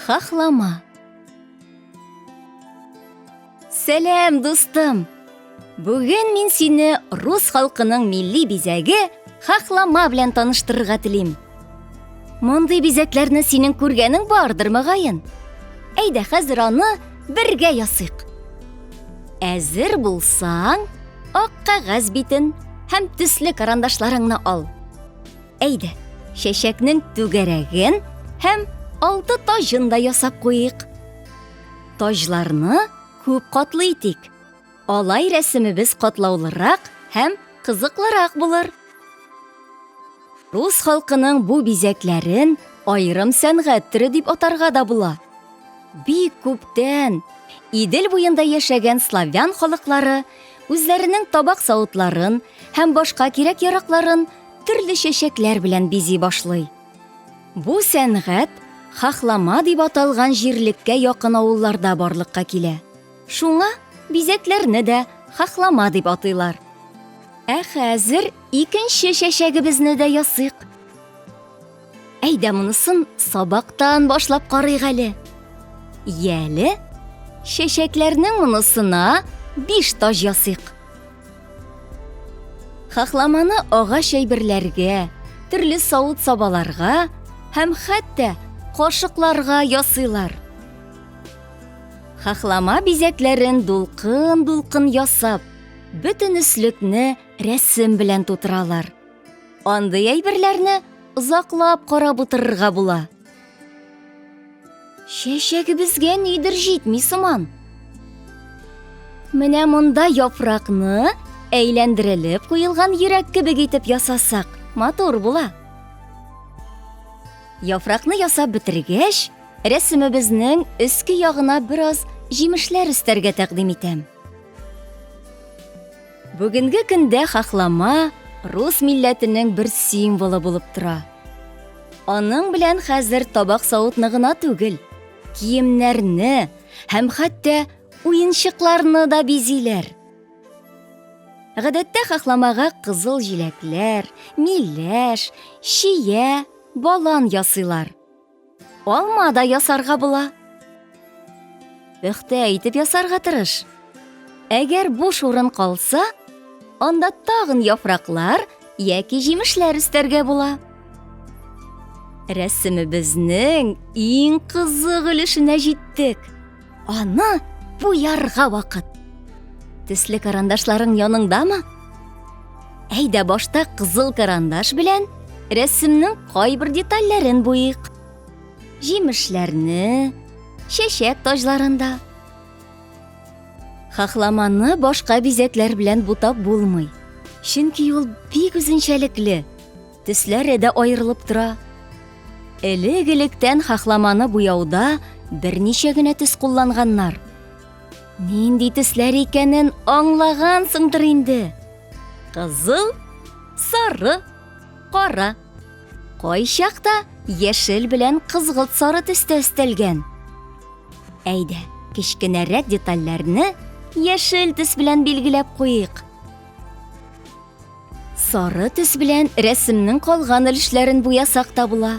Хахлама. Сәлам, дустым! Бүген мин сине рус халкының милли бизәге хахлама белән таныштырырга телим. Мондый бизәкләрне синең күргәнең бардыр, мөгаен. Әйдә, хәзер аны бергә ясыйк. Әзер булсаң, ак кәгазь битен һәм төсле карандашларыңны ал. Әйдә, чәчәкнең түгәрәген һәм алты таҗын да ясап куйыйк. Таҗларны күп катлы итик. Алай рәсемебез катлаулырак һәм кызыклырак булыр. Рус халкының бу бизәкләрен аерым сәнгать төре дип атарга да була. Бик күптән Идел буенда яшәгән славян халыклары үзләренең табак-савытларын һәм башка кирәк-яракларын төрле чәчәкләр белән бизи башлый. Бу сәнгать хахлама дип аталган җирлеккә якын авылларда барлыкка килә. Шуңа бизәкләрне дә хахлама дип атыйлар. Ә хәзер икенче чәчәгебезне дә ясыйк. Әйдә монысын сабактан башлап карыйк әле. Яле, чәчәкләрнең монысына биш таҗ ясыйк. Хахламаны агач әйберләргә, төрле савыт-сабаларга һәм хәтта кашыкларга ясыйлар. Хахлама бизәкләрен дулкын-дулкын ясап, бөтен өслекне рәсем белән тутыралар. Андый әйберләрне озаклап карап утырырга була. Чәчәгебезгә нидер җитми сыман. Менә монда яфракны әйләндерелеп куелган йөрәк кебек итеп ясасак, матур була. Яфракны ясап бетергәч, рәсемебезнең өске ягына бераз җимешләр өстәргә тәкъдим итәм. Бүгенге көндә хахлама рус милләтенең бер символы булып тора. Аның белән хәзер табак-савытны гына түгел, киемнәрне һәм хәтта уенчыкларны да бизиләр. Гадәттә хахламага кызыл җиләкләр, миләш, чия, балан ясыйлар. Алма да ясарга була. Пөхтә итеп ясарга тырыш. Әгәр буш урын калса, анда тагын яфраклар яки җимешләр өстәргә була. Рәсемебезнең иң кызык өлешенә җиттек. Аны буярга вакыт. Төсле карандашларың яныңдамы? Әйдә башта кызыл карандаш белән рәсемнең кайбер детальләрен буйыйк. Җимешләрне, чәчәк таҗларын да. Хахламаны башка бизәкләр белән бутап булмый. Чөнки ул бик үзенчәлекле. Төсләре дә аерылып тора. Элек-электән хахламаны буяуда берничә генә төс кулланганнар. Нинди төсләр икәнен аңлагансыңдыр инде. Кызыл, сары, кара. Кайчакта яшел белән кызгылт сары төстә өстәлгән. Әйдә, кечкенәрәк детальләрне яшел төс белән билгеләп куйыйк. Сары төс белән рәсемнең калган өлешләрен буясак та була.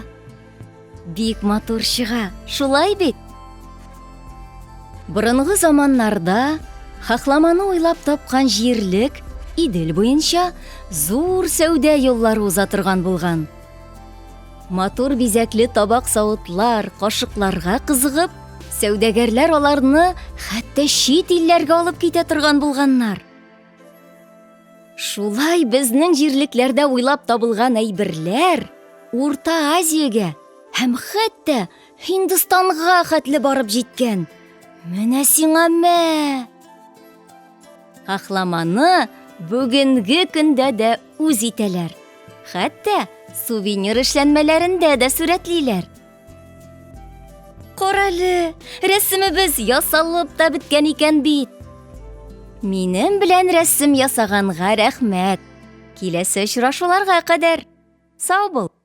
Бик матур чыга, шулай бит? Борынгы заманнарда хахламаны уйлап тапкан җирлек Идел буенча зур сәүдә юллары уза торган булган. Матур бизәкле табак-савытлар, кашыкларга кызыгып, сәүдәгәрләр аларны хәтта чит илләргә алып китә торган булганнар. Шулай безнең җирлекләрдә уйлап табылган әйберләр Урта Азиягә һәм хәтта Һиндстанга хәтле барып җиткән. Менә сиңа мә! Хахламаны бүгенге көндә дә үз итәләр. Хәтта сувенир эшләнмәләрендә дә сурәтлиләр. Карале, рәсемебез ясалып та беткән икән бит. Минем белән рәсем ясаганга рәхмәт. Киләсе очрашуларга кадәр. Сау бул.